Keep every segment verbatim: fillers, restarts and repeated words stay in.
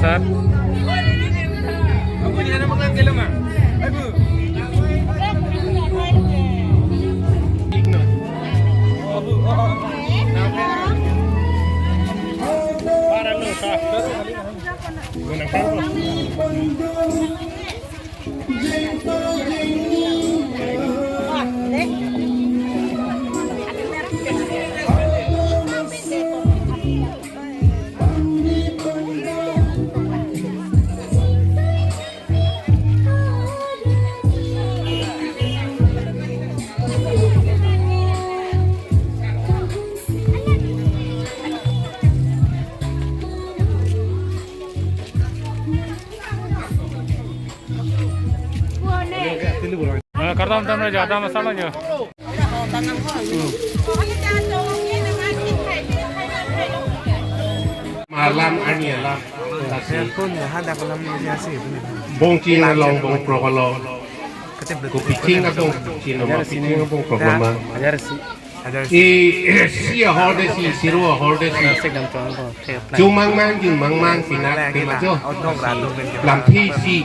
Sir. Kardom tam raja, tam asal aja. Malam ani alam. Bongchin along bongkrok along. Kopi ching abong chin ama, pi ching abong krok ama. Isi ahor desi, isi ro ahor desi. Chumang mang, jumang mang, pinak, pimajo. Lamthe isi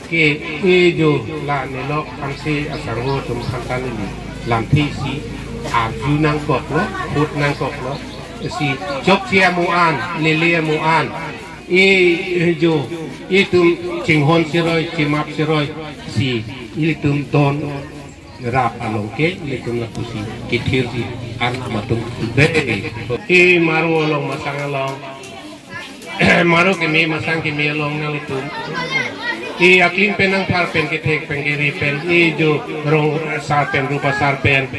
ke, e jo, la nelok, ansi asangho atum khantan ili. Lamthe isi, arju nangkoklo, hut nangkoklo. Isi, chokche amu an, lele amu an. E jo, itum chinghon siroi, chimap siroi, si, ilitum don rap along ke, ilitum lapusi kethirji an matum dei. E maru along masang along, maru keme masang keme along nanglitum. E aklim pen nangphar pen kethek pen kere pen, e jo rong asar pen, rup asar pen,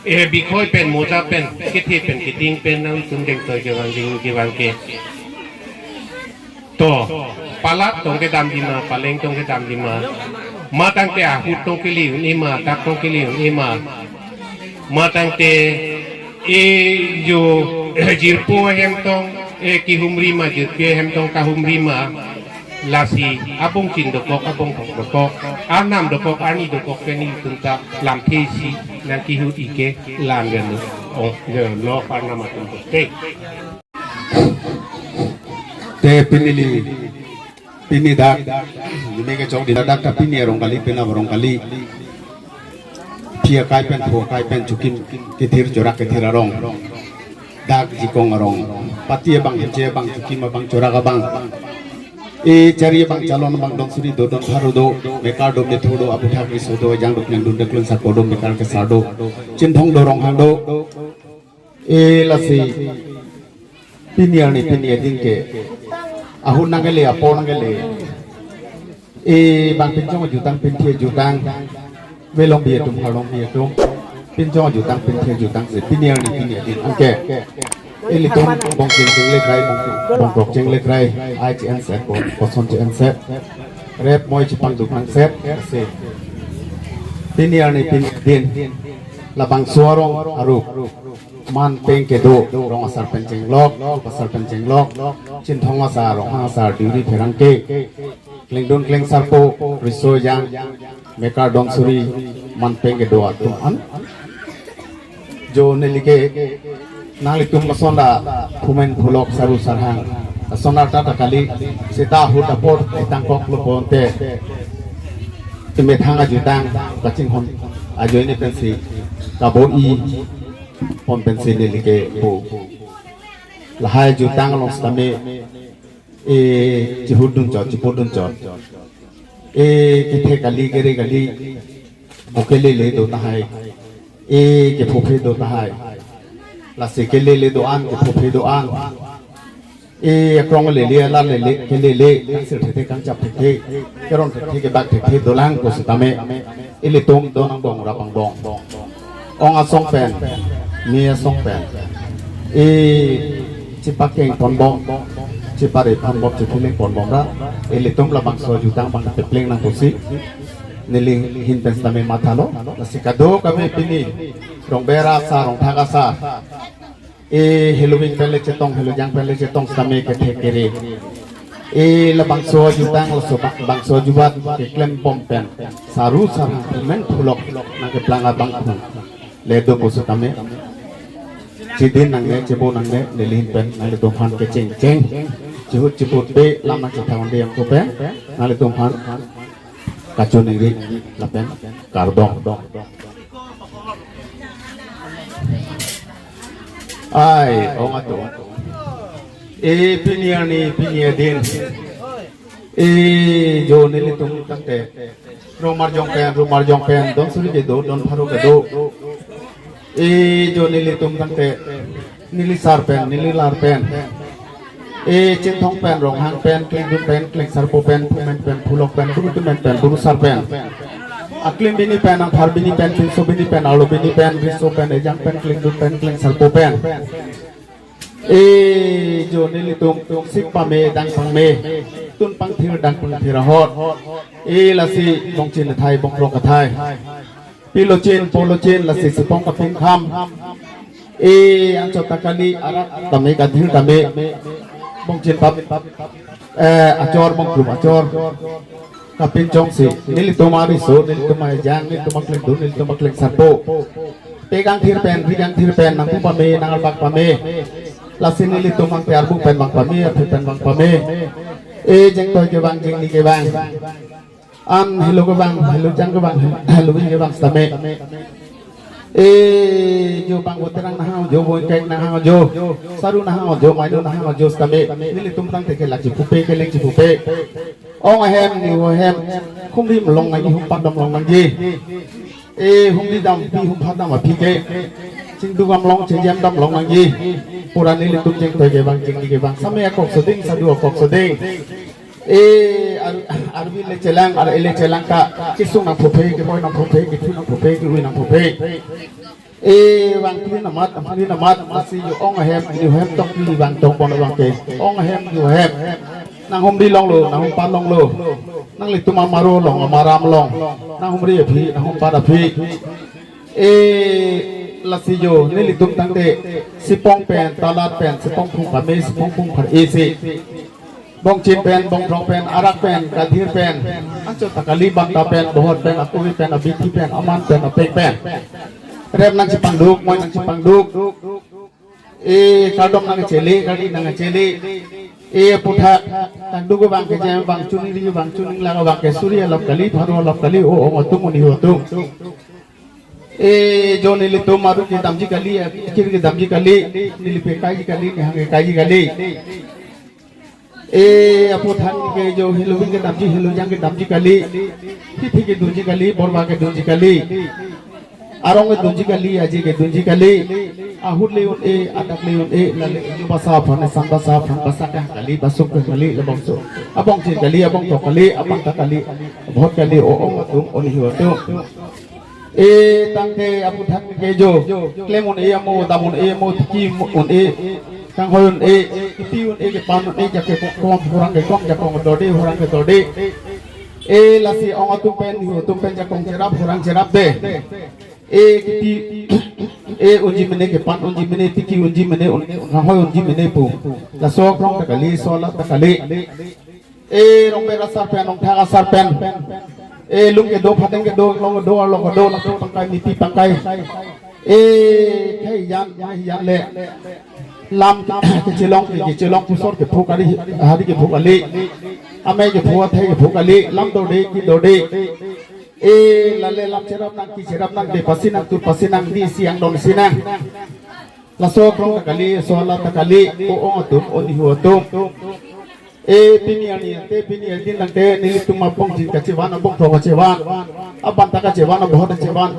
e bikhoi pen, moja pen, kethe pen, keding pen nanglitum dengtoi kevang ding kevang ke. To, palat tong kedamji ma, paleng tong kedamji ma. Matangte ahut tong keli un-e ma, dak tong keli un-e ma. Matangte e jo jirpo ahem tong, e kehumri ma, jirpi ahem tong kahumri ma. Lasi abong chin dokok, abong kok dokok, arnam dokok, arni dokok pen ilitum ta lamthe isi nangkehut-i ke lam ya lo. Oh, ya lo arnam atum dokte. Te pini ili, pini dak, ini kechok di dak ta pini arong kali, pini arong kali. Phi akai pen, pho akai pen, chukim kethir, chorak kethir arong. Dak jikong arong. Pati abang, hinche abang, chukim abang, chorak abang. E chari abang, chalon abang, don suri do, don pharo do, mekar do, methu do, aputhak riso do, ejang do, klengdun do, klun sako do, mekar kesar do, chinthong do, ronghang do. E lasi pini arni pini adin ke ahut nangkele, apor nangkele. E bang pinchong ajutang, pinthe ajutang, velong bi atum, harlong bi atum, pinchong ajutang, pinthe ajutang si pini arni pini adin anke ilitum bongchin chenglekrai, bong, bongkrok chenglekrai, ai che-enset, bong, koson che-enset, rep moi chepangduk nangset si pini arni pini adin labangso arong arup man peng kedo, rong asar pen chenglok, rup asar pen chenglok, chinthong asar, ronghang asar, diuri pherangke, klengdun klengsarpo, riso ejang, mekar don suri, man peng kedo atum an. Jo neli ke nanglitum lason ta phumen phulok saru sarhang, lason ta ta kali, seta ahut apor itangkok lo ponte, imethang ajutang kachinghon ajoine pensi kabo-i pon pensi neli ke bo. Lahai jutang along sitame, e, chihut dunchot, chiput dunchot. E, kethe kali, kere kali, bo kelele do tahai. E, kephophe do tahai. Lasi kelele do-an, kephophe do-an. E, akrong lele, alar lele, kelele, kangsir thekthe, kangchap thekthe, keron thekthe, kebak thekthe dolang ko sitame. Ilitum do nangbong, rap angbong. Ong asong pen, me asong pen, e, chepakeng ponbom, chepare ponbom, chepheleng ponbom ra, ilitum labangso jutang bang pepleng nang pusi neli ahin pen sitame mathalo. Lasi kadokave pini, rong bera asar, rong thak asar, e, heloving pen le chetong, helojang pen le chetong sitame kethe kere. E, labangso jutang, laso bang, bangso jubat keklembom pen saru sarhang phumen phulok nangkeplang abang phu le do ko sitame. Chedin nangne, chebo nangne, neli ahin pen nanglitum aphan kechengcheng chihut chiput pe lam nangchethang de yang ko pen nanglitum aphan kachiningri lapen kardom. Ai, ong atum. E pini arni, pini adin. E jo nelitum tangte rum arjong pen, rum arjong pen, don suri kedo, don pharo kedo. E jo nelitum tangte neli sar pen, neli lar pen, e Chinthong pen, Ronghang pen, Klengdun pen, Klengsarpo pen, Phumen pen, Phulok pen, Buru Tumen pen, Buru Sar pen, Aklim bini pen, Angphar bini pen, Pinso bini pen, Arlo bini pen, Riso pen, Ejang pen, Klengdun pen, Klengsarpo pen. E jo nelitum sik pame, dang pame, tun pangthir, dang pangthir ahot. E lasi bongchin athai, bongkrok athai, pilochin, polochin, lasi sipong kapingkham. E anchot ta kali, arak tame, kadhir tame, bongchin pap, eh, achor, bongkrum achor kapinchongsi nelitum ariso, nelitum ejang, nelitum aklengdun, nelitum aklengsarpo, pe kangthir pen, ri kangthir pen nangpu pame, nang arbak pame. Lasi nelitum angke arbu pen vang pame, arphu pen vang pame. E jengtoi kevang, jengni kevang, an helo kevang, helo jang kevang, helo wing kevang sitame, e jo bang voterang nanghang jo, voikek nanghang jo, saru nanghang jo, maino nanghang jo sitame, nelitum tangte kelak chipupe, keleng chipupe. Ong ahem, nihu ahem, humri malong nangji, humpat dam long nangji. E humri dam aphi, humpat dam aphi ke, chingduk dam long, chingjem dam long nangji. Pura nelitum jengtoi kevang, jengni kevang, same akok soding, sadu akok soding. E ar-, arvi le chelang, ar-e le chelang ta, kesung nangphupe, keboi nangphupe, kethu nangphupe, ke-ui nangphupe. E vang pli namat, pli namat, lasi jo ong ahem, nihu ahem tokpi vang tong pon vang ke. Ong ahem, nihu ahem, nanghumri longlo, nanghumpat longlo. Nanglitum amaro long, amaram long, nanghumri aphi, nanghumpat aphi. E lasi jo nelitum tangte sipong pen, talat pen, sipong phung pame, sipong phung phar-e si, bongchin pen, bongkrok pen, arak pen, kadhir pen, anchot ta kali, banta pen, bohot pen, akuri pen, abithi pen, aman pen, apek pen, rep nangchipangduk, moi nangchipangduk. E kardom nangchele, kardi nangchele. E aphuthak, tangduk vang, kejem vang, chiningri vang, chininglang vang ke suri alap kali, pharo alap kali, o ong atum, o nihu atum. E jo nelitum aru kedamji kali, akir kedamji kali, neli pe kaiji kali, nihang ke kaiji kali. E aphuthak ke jo helo wing kedamji, helo jang kedamji kali, hithi kedunji kali, borba kedunji kali, arong kedunji kali, aje kedunji kali. Ahut le un-e, adak le un-e, lale inyu basa aphan, esan basa aphan, basa kehang kali, basung kehang kali, labangso abongchin kali, abongkrok kali, abanta kali, bohot kali, o ong atum, o nihu atum. E tangte aphuthak ke jo, klem un-e amo, dam un-e amo, tiki un-e, kanghoi un-e, kipi un-e, kepan un-e, jake kong, hurang ke kong, jakong dode, hurang ke dode. E lasi ong atum pen, nihu atum pen jakong cherap, hurang cherap de. E kipi e unji mene, kepan unji mene, tiki unji mene, un-, kanghoi unji mene pu. Laso akrong ta kali, so alat ta kali. E rongber asar pen, rongthak asar pen, e lung kedo, phateng kedo, long kedo, arlo kedo, laso pangkai, mipi pangkai. E khei jan, mai jan le, lam kechelong, kechelong, pusor kephu kali, hari kephu kali, amei kephu, athai kephu kali, lam dode, ki dode. E lale lam cherap nang, ki cherap nang, de pasi nang, tur pasi nang, di siang don sinang. Laso akrong ta kali, so alat ta kali, o ong atum, o nihu atum. E pini arni ante, pini adin tangte nelitum abongchin kachevan, abongkrok kachevan, abanta kachevan, abohot kachevan,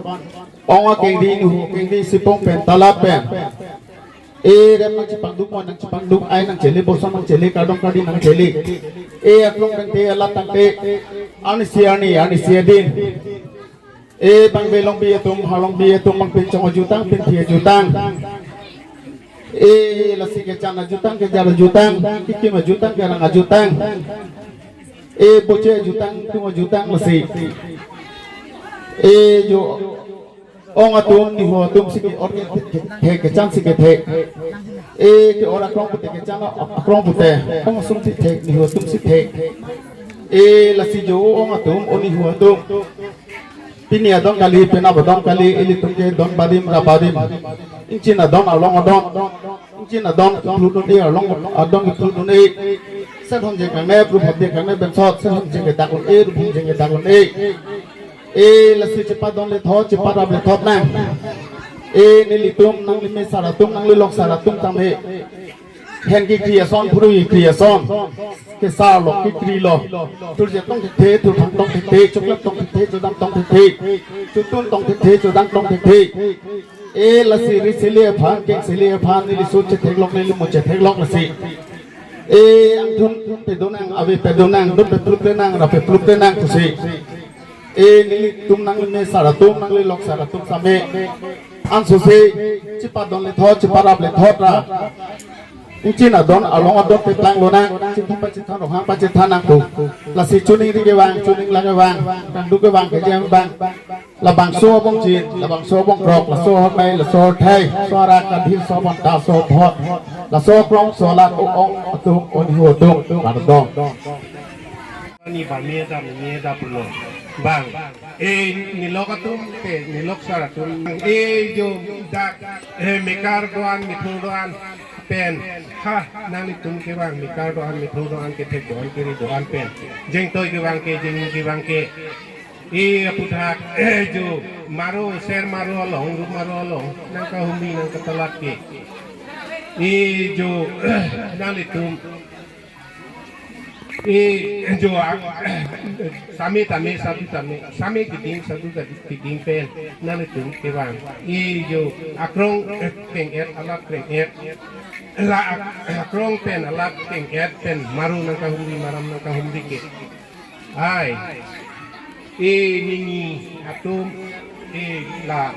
ong akengdi, nihu akengdi, sipong pen, talat pen, e rep nangchipangduk, moi nangchipangduk, ai nangchele, boson nangchele, kardom kardi nangchele. E akrong tangte, alat tangte, arnisi arni, arnisi adin, e bang Velongbi atum, Harlongbi atum, bang pinchong ajutang, pinthi ajutang, e lasi kechan ajutang, kejar ajutang, kekim ajutang, kerang ajutang, e boche ajutang, tung ajutang lasi. E jo ong atum, nihu atum si ke-or kethe, kechan si kethe. E ke-or akrong pute, kechan akrong pute, ong asung si the, nihu atum si the. E lasi jo ong atum, o nihu atum. Pini adon kali, penap adon kali, ilitum ke don barim ra barim. Ingchin adon, arlong adon. Ingchin adon keplut un-e, arlong adon keplut un-e. Sethom jeng kang me, ruphom jeng kang me, bensot, sethom jeng ke dak un-e, ruphom jeng ke dak un-e. E lasi chepadon lethot, cheparap lethot nang. E nelitum nanglime sar atum, nanglilok sar atum tame. Hen kekri ason, phurui kekri ason. Kesar lok kekri lo. Thurje tong thekthe, thurphang tong thekthe, choklap tong thekthe, chodam tong thekthe. Chotun tong thekthe, chodam tong thekthe. E lasi risili aphan, kengsili aphan, neli sut chetheklok, neli mun chetheklok lasi. E angthun pedun nang, ave pedun nang, dun peplup te nang, ra peplup te nang pusi. E nelitum nanglime sar atum, nanglilok sar atum same. Ansose, chepadon lethot, cheparap lethot ra. Ingchin adon, along adon peplang lonang, chingthum pachingthang, ronghang pachingthang nang pu. Lasi chuning ri kevang, chuning lang kevang, kangduk kevang, kejang kevang. Labangso abong chin, labangso abong krok, laso ahormei, laso ahorthai, so arak kadhil, so bonta, so phot, laso krong, so alat, ong ong, atum, onihu atum, kardom. Ni bami ada, ni ada pulo. Bang, e nelok atum, e nelok sar atum. E jo dak, e mekar do-an, methung do-an pen. Ha, nanglitum kevang, mekar do-an, methung do-an, kethek do-an, keri do-an pen. Jengtoi kevang ke, jengni kevang ke. E aphuthak, e jo maro, ser maro along, ru maro along, nangkahumri nangkatalat ke. E jo nanglitum, e jo a-, same tame, sadu tame, same keding, sadu keding pen, nanglitum kevang. E jo akrong, e, peng-et, alat peng-et. La ak-, akrong pen, alat peng-et pen, maro nangkahumri, maram nangkahumri ke. Ai, e nini atum, e la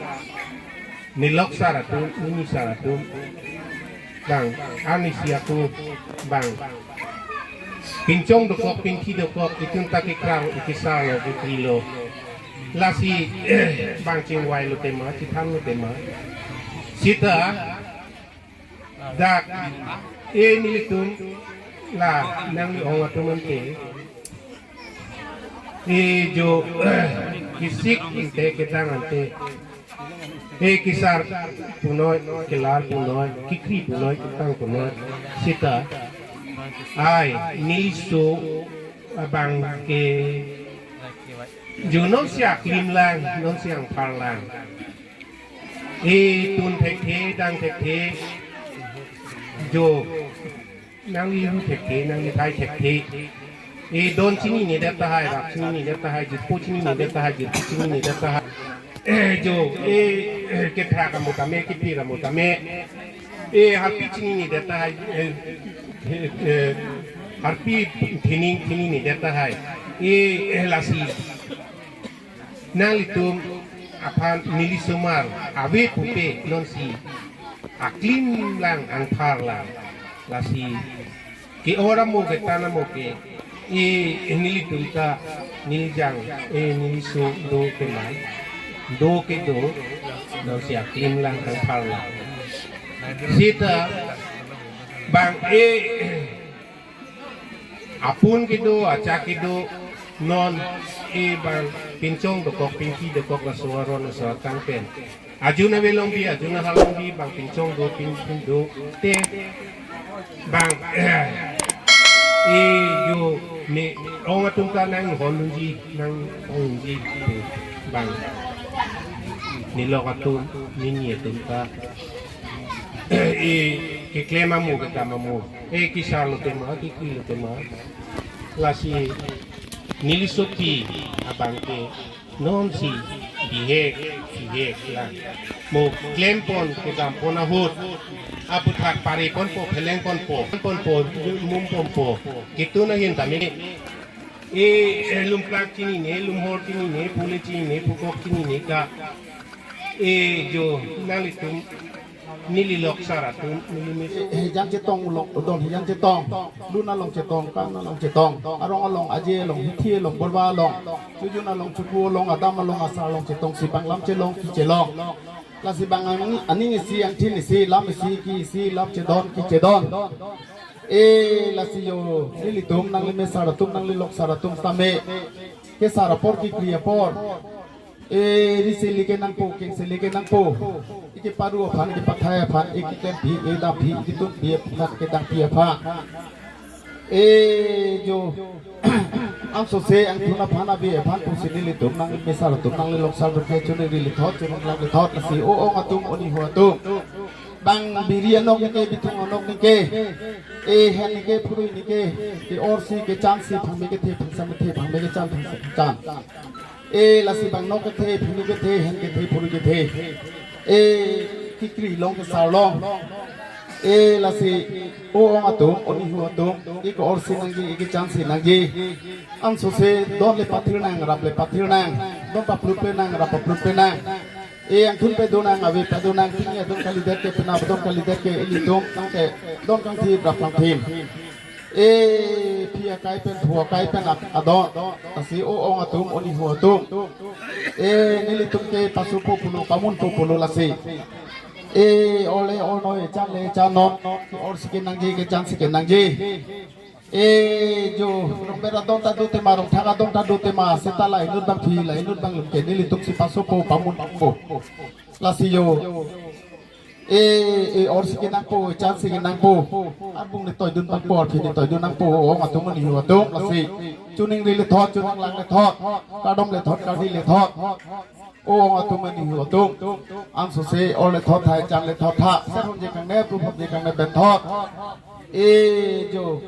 nelok sar atum, nini sar atum. Bang, ani si aku, bang. Pinchong dokok, pinthi dokok, itum ta kekrang, ikisar lo, kekri lo. Lasi, bang chingvai lo tema, chithan lo tema. Sita, dak, e nelitum, la, nangli-ong atum ante. E jo, kesik ante, kedang ante. E kesar punoi, kelar punoi, kekri punoi, ketang punoi. Sita, ai, neliso abang ke, jo nonsi aklim lang, nonsi angphar lang. E tun thekthe, dang thekthe, jo nangli ru thekthe, nangli thai thekthe. E don chinine det tahai, rap chinine det tahai, jirpo chinine det tahai, jirpi chinine det tahai. E jo, e, e, kethak amo tame, kepir amo tame. E harpi chinine det tahai, e, e, e, harpi thining, chinine det tahai. E, e lasi. Nanglitum aphan neli osomar ave pupe nonsi aklim lang angphar lang. Lasi ke-ong amo ketan amo ke, e, nelitum ta, neli jang, e, neliso do keman, do kedo, nonsi aklim lang angphar lang. Sita bang, e, apun kedo, achak kedo, non, e, bang pinchong dokok, pinthi dokok, laso aron laso atang pen. Ajun ave longbi, ajun ahal longbi, bang pinchong do, pinthi do, te, bang, e, jo, ne, ong atum ta nang hon unji, nang ong unji, bang. Nelok atum, nini atum ta. E, keklem amo, kedam amo. E, kesar lo tema, kekri lo tema. Lasi neli sopi abang ke nonsi bihek, bihek lang. Mo klempon, kedampon ahut. Aphuthak pareponpo, phelengponpo, ponpo, mumponpo. Ketun ahin tame. E, e, lumplak chinine, lumhor chinine, pule chinine, pukok chinine ka. E, jo, nanglitum, neli loksar atum, neli mis. E, e, hijang chetong ulok, udon hijang chetong. Lun along chetong, kan along chetong. Arong along, aje along, hithi along, borba along. Chojun along, choku along, adam along, asar along chetongsi bang lam chelong, kechelong. Lasi bang aning, aning isi, angthin isi, lam isi, ke isi, lam chedon, kechedon. E lasi jo, nelitum, nanglime sar atum, nanglilok sar atum tame. Kesar apor, kekri apor. E risili ke nangpo, kengsili ke nangpo. Ike paru aphan, ike pathai aphan, ike klempi, ike dampi, ike tunpi aphan, ike dangpi aphan. E jo, angsose angthun aphan abi aphan pusi nelitum nangmesar atum nanglilokser atum ke choningri lethot, choninglang lethot, lasi o-ong atum, o-nihu atum. Bang biri anok nike, bithung anok nike, e hen nike, phurui nike, ke-orsi kechansi phangme kethe, phangsam kethe, phangme kechan, phangsam kechan. E lasi bang nok kethe, phini kethe, hen kethe, phurui kethe, e kekri long kesar long. E lasi o-ong atum, o-nihu atum, e ke-orsi nangji, e kechansi nangji. Angsose don le pathir nang, rap le pathir nang, don paplut le nang, rap paplut le nang. E angthun pado nang, ave pado nang, pini adon kalidet ke, penap adon kalidet ke, ilitum tangte don kangthim, rap kangthim. E phi akai pen, phu akai pen ap-, adon, lasi o-ong atum, o-nihu atum. E nelitum ke pasopo pulo, pamunpo pulo lasi. E ole onoi, chan le chan non, ke-orsi kenangji, kechansi kenangji. E jo, rongber adon ta do tema, rongthak adon ta do tema, seta la inut bang phi, la inut bang lum ke nelitum si pasopo, pamunpo. Lasi jo. E, e-orsi kenangpo, chansi kenangpo. Arbung netoidun nangpo, arphi netoidun nangpo, o-ong atum, o-nihu atum, lasi. Choningri lethot, choninglang lethot, kardom lethot, kardi lethot. O-ong atum, o-nihu atum. Angsose or lethot tha, chan lethot tha. Serhom je kangne, pruphom je kangne benthot. E jo,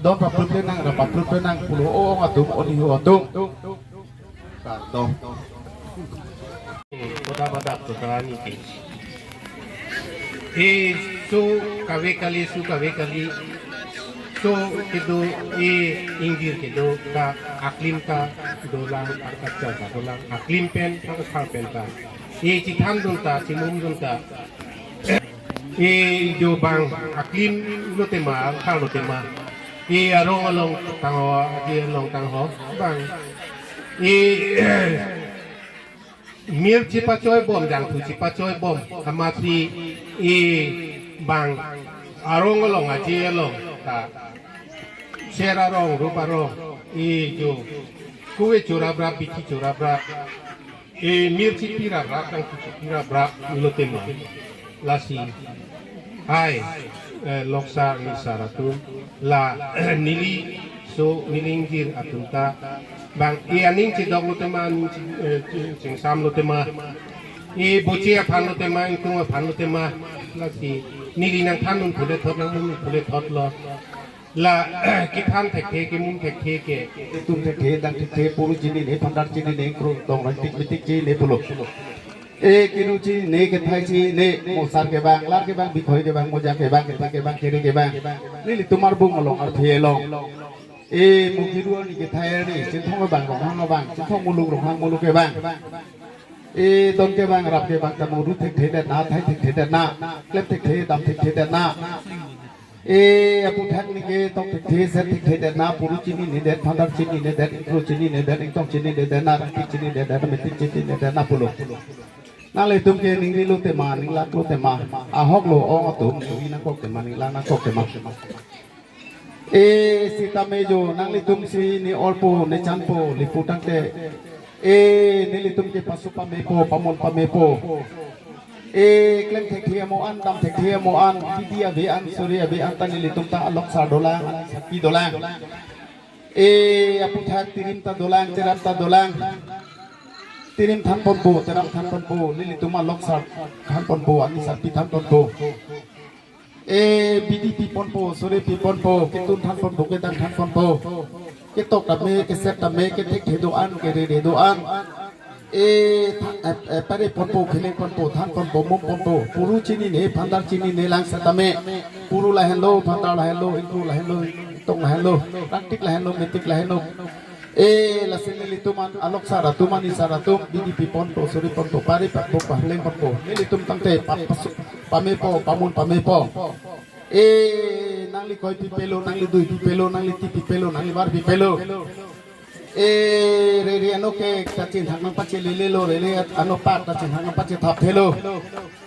don paplut le nang, rap paplut le nang pulo, o-ong atum, o-nihu atum. Kardom. Koda badak to karani ke. E so kave kali, so kave kali. So kedo, e ingjir kedo, ka aklim ta dolang, architecture ta dolang, aklim pen, thang thang pen ta. E chethandun ta, chemumdun ta. E jo bang aklim lo tema, thang lo tema. E arong along tangho, aje along tangho, bang. E mir chepachoi bom, jangthu chepachoi bom, amatsi e bang arong along, aje along ta. Ser arong, rup arong, e jo kove chorap rap, bithi chorap rap. E mir chepi rap rap, jangthu chepi rap rap lo tema. Lasi. Hai, eh, loksar nisar atum. La neli so, neli ingjir atum ta. Bang e aning chedok lo tema, aning che-, eh, che-, chingsam lo tema. E boche aphan lo tema, ingtung aphan lo tema. Lasi. Neli nangthandun pule thot, nangmun pule thot lo. La kethan thekthe, kemun thekthe ke. Tum thekthe, dam thekthe, puru chinine, phandar chinine, ingkro tong rangtik metik chinine pulo. E kiru chinine, kethai chinine, mosar kevang, lar kevang, bikhoi kevang, moja kevang, kethe kevang, kere kevang. Nelitum arbung along arphi along. E mo kiru arni, kethai arni, Chinthong kevang, Ronghang kevang, Chinthong muluk, Ronghang muluk kevang. E don kevang, rap kevang ta mo ru thekthe det na, thai thekthe det na, klem thekthe, dam thekthe det na. E aputhak nike tok thekthe, set thekthe det na, puru chinine det, phandar chinine det, ingkro chinine det, ingtong chinine det na, rangtik chinine det, metik chinine det na pulo. Nanglitum ke ningri lo tema, ninglak lo tema, ahok lo ong atum, ningri nangkok tema, ninglak nangkok tema. E sitame jo, nanglitum si ne orpo, ne chanpo, lipu tangte. E nelitum ke pasu pamepo, pamun pamepo. E klem thekthe amo an, dam thekthe amo an, kidi ave an, sore ave an ta nelitum ta aloksar dolang, aning sarpi dolang. E aputhak tirim ta dolang, terap ta dolang. Tirim thanponpo, terap thanponpo, nelitum aloksar thanponpo, aning sarpi thanponpo. E bidi piponpo, sore piponpo, ketun thanponpo, kedang thanponpo. Ketok tame, keset tame, kethekthe do-an, kerere do-an. E tha-, e, e, pare ponpo, kheleng ponpo, than ponpo, mum ponpo. Puru chinine, phandar chinine lang setame. Puru lahenlo, phandar lahenlo, ingkro lahenlo, ingtong lahenlo, rangtik lahenlo, metik lahenlo. E lasi nelitum an aloksar atum, aning sar atum, bidi piponpo, sore ponpo, pare ponpo, pahleng ponpo. Nelitum tangte pa-, pasu-, pamepo, pamun pamepo. E nangli koi pipelo, nangli dui pipelo, nangli ti pipelo, nangli var pipelo. E rere anok ke ta chinghak nangpachelelelo, rere anok pak ta chinghak nangpachethapthelo.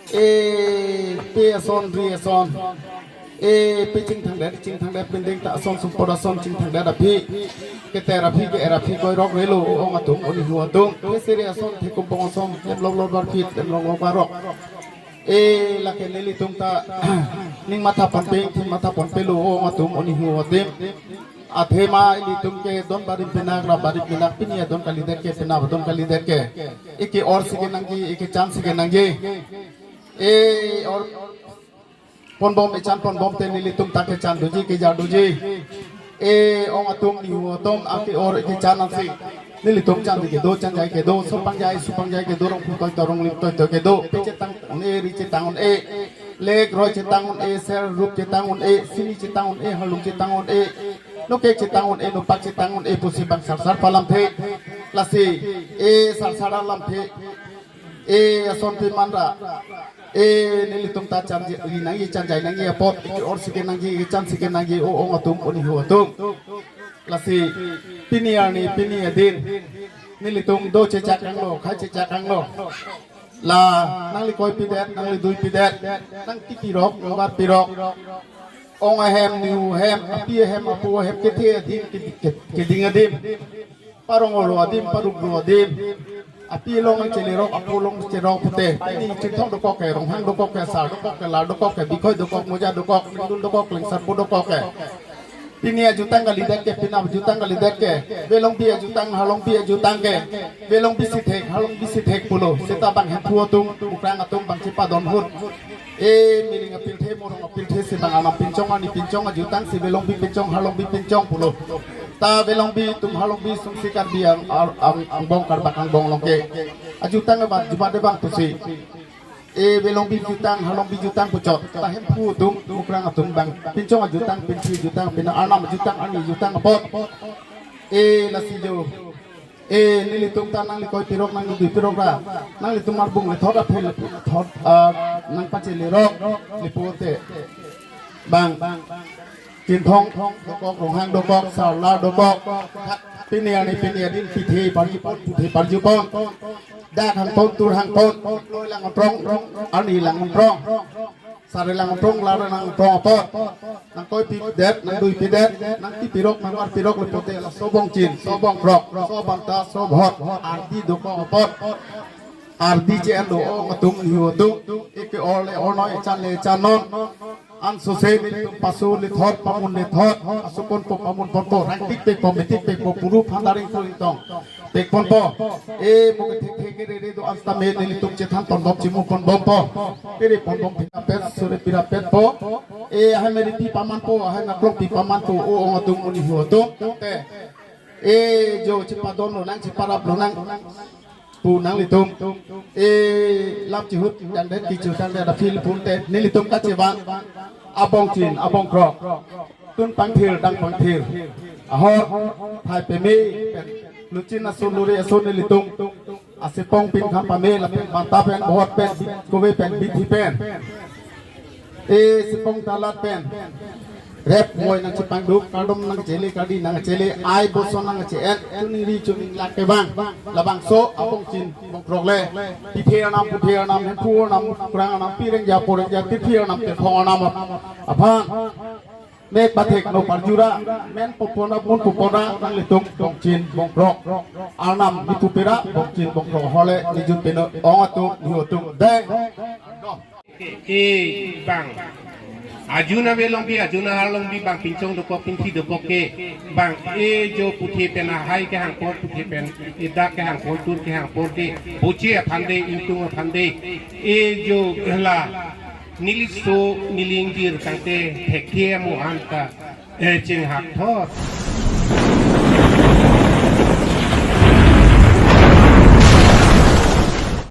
E pe ason, ri ason. E pe chingthangdet, chingthangdet, pindeng ta ason, sumpot ason, chingthangdet aphi. Keter aphi, ke-er aphi, koirok relo, o-ong atum, o-nihu atum. Ke sere ason, thekumbong ason, lemlok lok barphit, lemlok lok barok. E lake nelitum ta ning matha ponpe, thim matha ponpe lo, ong atum, onihu adim. Athema ilitum ke don barim pinak, rap barim pinak, pini adon kalidet ke, penap adon kalidet ke. Eke or si kenangji, eke chan si kenangji. E or ponbom, echan ponbom te nelitum ta kechan doji, kejar doji. E ong atum, nihu atum, ake or eke chan ansi nelitum chan di kedo, chan jai kedo, sopang jai, supang jai kedo, rong putoi to, rong lim toi to kedo, pechetang un-e, ri chetang un-e, lek roi chetang un-e, ser rup chetang un-e, sini chetang un-e, halung chetang un-e, nokek chetang un-e, nopak chetang un-e pusi bang sarsar palamthe. Lasi e sarsar alamthe, e asonte manra, e nelitum ta chan ji, ri nangji, chan jai nangji apot, eke or si kenangji, eke chan si kenangji, o ong atum, onihu atum. Lasi pini arni, pini adin nelitum do chechak anglo, khai chechak anglo. La nangli koi pidet, nangli dui pidet, nang tipi rok, nang var pirok, ong ahem, nihu ahem, api ahem, apo ahem, kethe adim, ke, ke, keding adim, parong oro adim, paruk ro adim, api along chelerok, apo along cherok pute. Pini Chinthong dokok ke, Ronghang dokok ke, Sar dokok ke, Lar dokok ke, Bikhoi dokok, Moja dokok, Lingdun dokok, Lengsarpo dokok ke. Pini ajutang kalidet ke, penap ajutang kalidet ke, Velongbi ajutang, Harlongbi ajutang ke, Velongbi si thek, Harlongbi si thek pulo. Seta bang Hemphu atum, Mukrang atum bang chepadon ahut, e miring apirthe, morong apirthe si bang anam pinchong, arni pinchong ajutang si Velongbi pinchong, Harlongbi pinchong pulo. Ta Velongbi atum, Harlongbi sumsi Karbi ang, ang, angbong, Karbak angbong along ke ajutang abang, jumat abang pusi, e Velongbi jutang, Harlongbi jutang puchot. Ta Hemphu atum, Mukrang atum bang pinchong ajutang, pinthi jutang, pina arnam jutang, arni jutang apot. E lasi jo, e nelitum ta nangli koi pirok, nangli dui pirok ra, nanglitum arbung lethot aphi lethot, ah, nangpachelerok, lepote bang Chinthong dokok, Ronghang dokok, Sar Lar dokok, pini arni pini adin pithe parjupon, puthe parjupon, dak hangpon, tur hangpon, loi lang ontrong, arni lang ontrong, sar lang ontrong, lar lang ontrong apot, nang koi pidet, nang dui pidet, nang tipi rok, nang var pirok lepote laso bongchin, so bongkrok, so banta, so bhot, ardi dokok apot. Ardi che-en do, ong atum, nihu atum, eke or le or noi, echan le echan non. Ansose nelitum pasu lethot, pamun lethot, asuponpo, pamunponpo, rangtik pekpo, metik pekpo, puru phandaring kuring tong pekponpo. E mo kethek thek kerere do-an sitame nelitum chethan ponbom, chimu ponbompo. Pere ponbom pirapet, sore pirapetpo. E ahai meri pi pamanpo, ahai naklong pi pamanpo, o ong atum, o nihu atum. Te, e jo chepadon lonang, cheparap lonang pu nanglitum, e lam chihut tangdet, kichu tangdet aphi le pute nelitum kachevang abongchin, abongkrok, tun pangthir, dang pangthir, ahor thai peme pen, luchin ason, luri ason nelitum asipong pinkham pame lapen banta pen, bhot pen, kove pen, bithi pen, e sipong talat pen, rep moi nangchepangduk, kardom nangchele, kardi nangchele, ai boson nangche-en, chuning ri chuning lak kevang, labangso abongchin bongkrok le, pithe arnam, puthe arnam, Hemphu arnam, Mukrang arnam, pirengja porengja, tipi arnam, tephong arnam aphan mek pathek no parjura, men popona, mun popona, nanglitum bongchin bongkrok arnam nipu pera, bongchin bongkrok ahor le nijut peno, ong atum, nihu atum, dei. E bang ajuna Velongbi, ajuna Harlongbi, bang pinchong dokok, pinthi dokok ke, bang e jo puthe pen ahai kehangpon, puthe pen edak kehangpon, tur kehangpon de, boche aphan de, ingtung aphan de, e jo la neliso neli ingjir tangte thekthe amo anta, e chinghakthot.